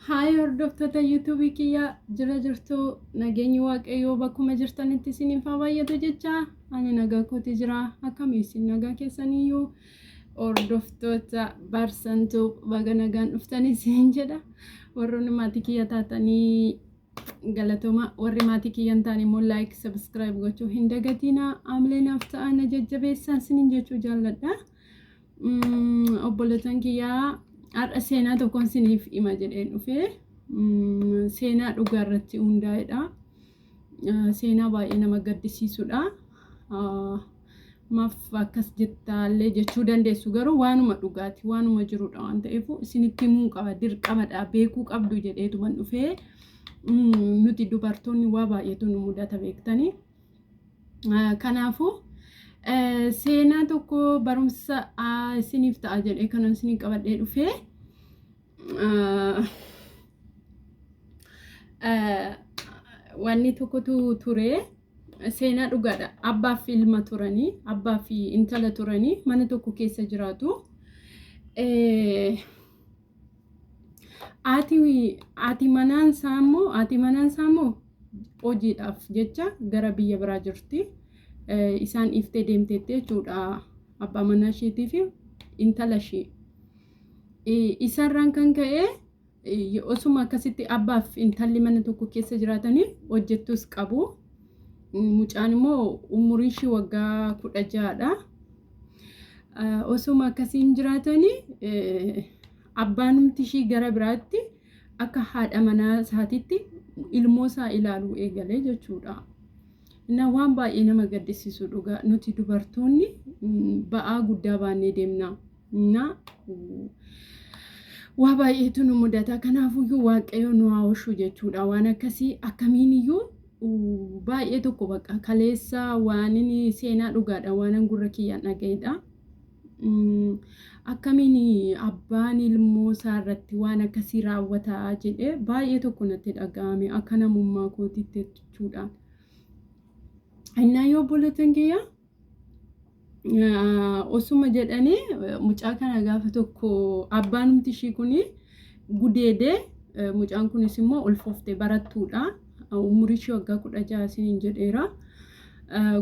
Haay hordoftoota yuutuubii kiyya, jira jirtu? Nageenyi Waaqayyoo bakkuma jirtanitti isiniif haa baay'atu jecha ani nagaa kooti jira. Akkamii isin, nagaa keessaniyyuu? Hordoftoota Barsantuu, baga nagaan dhuftanii isiniin jedha. Warroonni maatii kiyya taatanii galatooma, warri maatii kiyya hin taane immoo like, subscribe gochuu hin dagatinaa. Amlee naaf ta'aa, na jajjabeessaa isiniin jechuu jaalladha. Obbolootan kiyyaa, har'a seenaa tokkoon isiniif hima jedheen dhufe. Seenaa dhugaa irratti hundaa'edha. Seenaa baay'ee nama gaddisiisudha. Maaf akkas jettaallee jechuu dandeessu, garuu waanuma dhugaati, waanuma jirudha waan ta'eef isinitti himuu qaba, dirqamadha, beekuu qabdu jedheetuman dhufee. Nuti dubartoonni waa baay'eetu nu mudata, beektanii. Kanaafuu seenaa tokko barumsa isiniif ta'a jedhee kanan isinii qabadhee dhufee, wanni tokkotu ture. Seenaa dhugaadha. Abbaa fi ilma turanii, abbaa fi intala turanii, mana tokko keessa jiraatu. Haati manaan isaa immoo hojiidhaaf jecha gara biyya biraa jirti. Isaan dhiiftee deemteetti jechuudha, abbaa manaa isheetii fi intala ishee. Isarraan kan ka'e, osuma akkasitti abbaa fi intalli mana tokko keessa jiraatanii, hojjettus qabu. Mucaan immoo umuriin ishee waggaa 16dha. Osuma akkasiin jiraatanii, abbaanumti ishii gara biraatti akka haadha manaa isaatitti ilmoo isaa ilaaluu eegalee jechuudha. Na waan baay'ee nama gaddisiisu dhugaa, nuti dubartoonni ba'aa guddaa baannee deemna. Na waa baay'eetu nu mudata. Kanaafuyyuu Waaqayyo nu haa oolchu jechuudha. Waan akkasii akkamiiniyyuu baay'ee tokko bakka kaleessa waan inni seenaa dhugaadha, waan gurra kiyyaan dhaga'edha. Akkamiin abbaan ilmoo isaa irratti waan akkasii raawwataa jedhee baay'ee tokko natti dhaga'ame akka namummaa kootiitti jechuudha. Innaa yoo obboloottan kiyya, osuma jedhanii mucaa kana gaafa tokko abbaanumti ishii kuni gudeedee, mucaan kunis immoo ulfoofte, barattuudha. Umurii ishii waggaa 16 isiniin jedheera.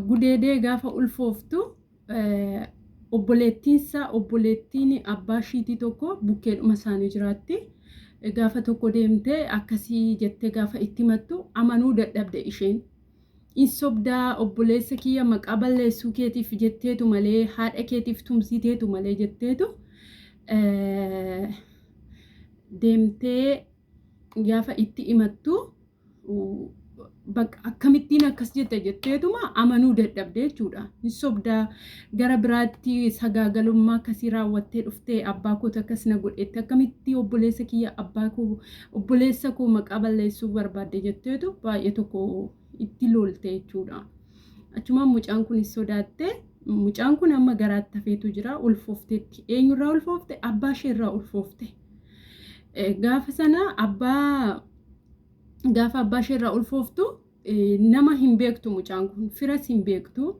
Gudeedee gaafa ulfooftu, obboleettiinsaa, obboleettiin abbaa ishiitii tokko bukkeedhuma isaanii jiraatti. Gaafa tokko deemtee akkasii jettee gaafa itti himattu, amanuu dadhabde isheen. "In sobdaa, obboleessa kiyya maqaa balleessuu keetiif jetteetu malee, haadha keetiif tumsiteetu malee" jetteetu deemtee gaafa itti himattu, bakka akkamittiin akkas jette jetteetuma amanuu dadhabde jechuudha. "In sobdaa, gara biraatti sagaagalummaa akkasii raawwattee dhuftee, abbaa kootu akkas na godhetti, akkamitti obboleessa kiyya, abbaa koo, obboleessa koo maqaa balleessuu barbaadde" jetteetu baay'ee tokko itti lolte jechuudha. Achumaan mucaan kunis sodaatte. Mucaan kun amma garaatti hafeetu jira, ulfoofteetti. Eenyurraa ulfoofte? Abbaa isheerraa ulfoofte. Gaafa sana abbaa gaafa abbaa isheerraa ulfooftu, nama hin beektu mucaan kun, firas hin beektu.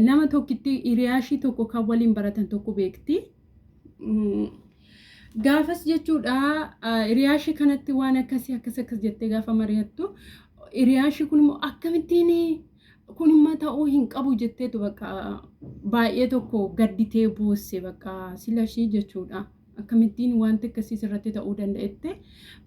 Nama tokkitti, hiriyaa ishii tokko kan waliin baratan tokko beekti. Gaafas jechuudha, hiriyaa ishii kanatti waan akkasii akkas akkas jettee gaafa mari'attu, hiriyaa ishii kun immoo "Akkamittiin kun immoo ta'uu hin qabu" jetteetu bakka baay'ee tokko gadditee boosse, bakka sila ishii jechuudha. Akkamittiin wanti akkasii sirratti ta'uu danda'ette?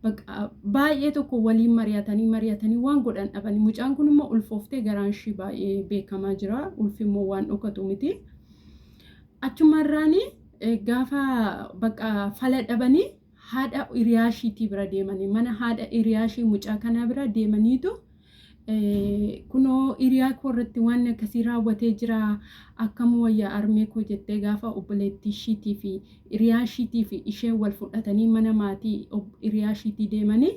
Bakka baay'ee tokko waliin mari'atanii mari'atanii waan godhan dhabanii, mucaan kun immoo ulfooftee garaan ishii baay'ee beekamaa jira. Ulfi immoo waan dhokatu miti. Achumarraanii gaafa bakka fala dhabanii, haadha hiriyaa ishiitii bira deemanii, mana haadha hiriyaa ishii mucaa kanaa bira deemaniitu, "Kunoo hiriyaa koo irratti waan akkasii raawwatee jira, akkam wayyaa armee koo?" jettee gaafa obboleettii ishiitii fi hiriyaa ishiitii fi isheen wal fudhatanii mana maatii hiriyaa ishiitii deemanii,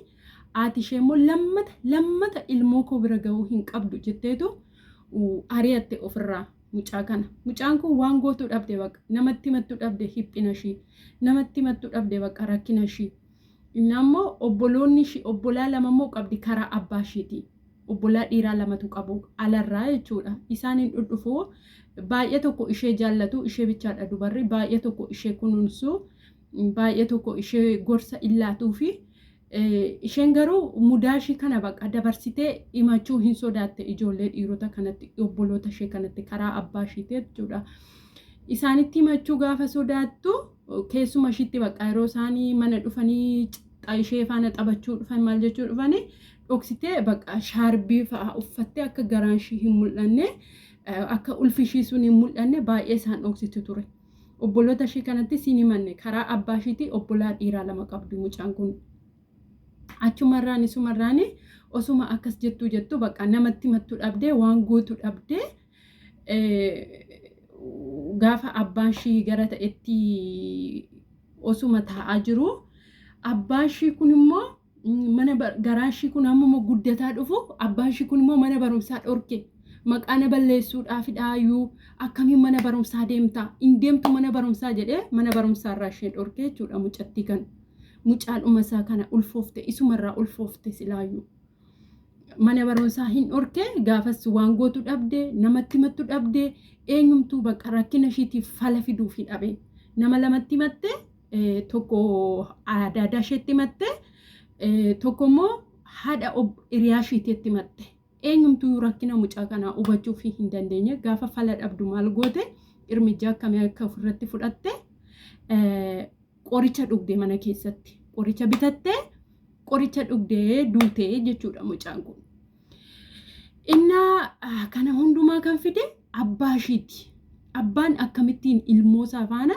haati ishee immoo "Lammata lammata ilmoo koo bira gahuu hin qabdu" jetteetu ari'atte ofirraa mucaa kana. Mucaan kun waan gootuu dhabde, baqa namatti himattuu dhabde, hiphina ishii namatti himattuu dhabde, baqa rakkina ishii. Inni ammoo obboloonni ishii, obbolaa lama immoo qabdi karaa abbaa ishiiti. Obbolaa dhiiraa lamatu qabu alarraa jechuudha. Isaan hin dhudhufu, baay'ee tokko ishee jaallatu, ishee bichaadha dubarri, baay'ee tokko ishee kunuunsu, baay'ee tokko ishee gorsa illaatuu fi Isheen garuu mudaa ishii kana baqa dabarsitee himachuu hin sodaatte ijoollee dhiirota kanatti, obboloota ishee kanatti, karaa abbaa ishiiti jechuudha. Isaanitti himachuu gaafa sodaattu keessuma ishiitti baqa yeroo isaanii mana dhufanii ishee faana taphachuu dhufan, maal jechuu dhufanii, dhoksitee baqa shaarbii fa'aa uffattee akka garaan ishii hin mul'anne, akka ulfi ishii sun hin mul'anne baay'ee isaan dhoksiti ture. Obboloota ishee kanatti siin himanne. Karaa abbaa ishiitii obbolaa dhiiraa lama qabdi mucaan kun. Achumarraan isumarraan osuma akkas jettuu jettu bakka namatti himattuu dhabdee, waan gootu dhabdee, gaafa abbaan ishii gara ta'etti osuma taa'aa jiru, abbaan ishii kun immoo mana garaan ishii kun ammuma guddataa dhufu, abbaan ishii kun immoo mana barumsaa dhorke. Maqaa na balleessuudhaaf dhaayyuu, akkamiin mana barumsaa deemta, hin deemtu mana barumsaa jedhee mana barumsaa irraa ishee dhorke jechuudha mucattii kana. Mucaadhuma isaa kana ulfoofte, isumarraa ulfoofte silaayyuu. Mana barumsaa hin dhorke. Gaafas waan gootu dhabde, namatti himattu dhabde, eenyumtuu bakka rakkina ishiitiif fala fiduuf hin dhabe. Nama lamatti himatte, tokko adaadaa isheetti himatte, tokko immoo haadha hiriyaa ishiitti himatte. Eenyumtuu rakkina mucaa kanaa hubachuuf hin dandeenye. Gaafa fala dhabdu maal goote? Irmijaa akkamii akka ofirratti fudhatte, qoricha dhugde. Mana keessatti qoricha bitatte, qoricha dhugdee duute jechuudha mucaan kun. Innaa kana hundumaa kan fide abbaa ishiiti. Abbaan akkamittiin ilmoosaa faana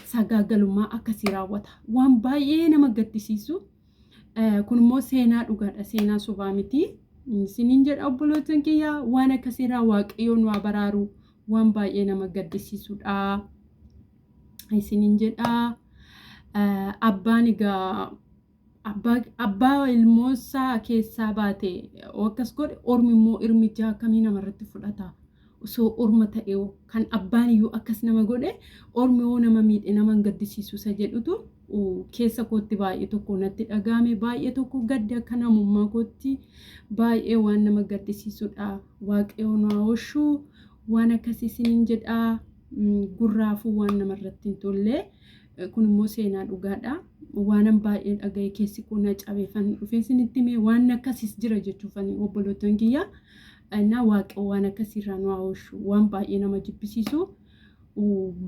sagaagalummaa akkasii raawwata? Waan baay'ee nama gaddisiisu. Kun immoo seenaa dhugaadha. Seenaa sobaa miti. Isiniin jedha obboloota kiyya, waan akkasiirraa Waaqayyo nu haa baraaru. Waan baay'ee nama gaddisiisudha. Isiniin jedha. Abbaan egaa abbaa ilmoosaa keessaa baate akkas godhe, ormi immoo irmijaa akkamii namarratti fudhata? Osoo orma ta'e, kan abbaan iyyuu akkas nama godhe, ormi hoo nama miidhe nama hin gaddisiisu isa jedhutu keessa kootti baay'ee tokko natti dhagahame, baay'ee tokko gaddi akka namummaa kootti baay'ee waan nama gaddisiisudha. Waaqayyo nu haa oolchu waan akkasii isiniin jedha. Gurraafuu waan namarratti hin tolle. Kun immoo seenaa dhugaadha. Waanan baay'ee dhagahe, keessi koo na cabeefan dhufee isinitti himee, waan akkasiis jira jechuufani obboloottan kiyya. Innaa Waaqayyo waan akkasiirraa nu haa oolchu. Waan baay'ee nama jibbisiisu.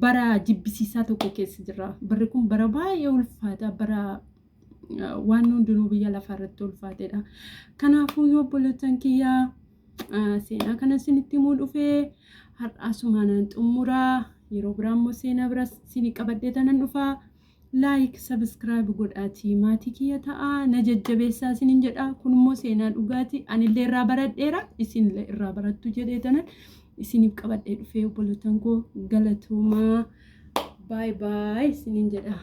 Bara jibbisiisaa tokko keessa jirra. Barri kun bara baay'ee ulfaata. Bara waan hundinuu biyya lafaa irratti ulfaatedha. Kanaafuu yoo obboloottan kiyya, seenaa kana isinitti himuu dhufee har'a asumaanaan xumuraa. Yeroo biraa immoo seenaa biraa isinii qabadhee tanan dhufaa. Like, subscribe godhaatii maatii kiyya ta'aa, na jajjabeessaa isiniin jedha. Kun immoo seenaa dhugaati. Anillee irraa baradheera, isinillee irraa barattu jedhee tanan isiniif qabadhee dhufee. Obboloottan koo, galatoomaa, baay baay isiniin jedha.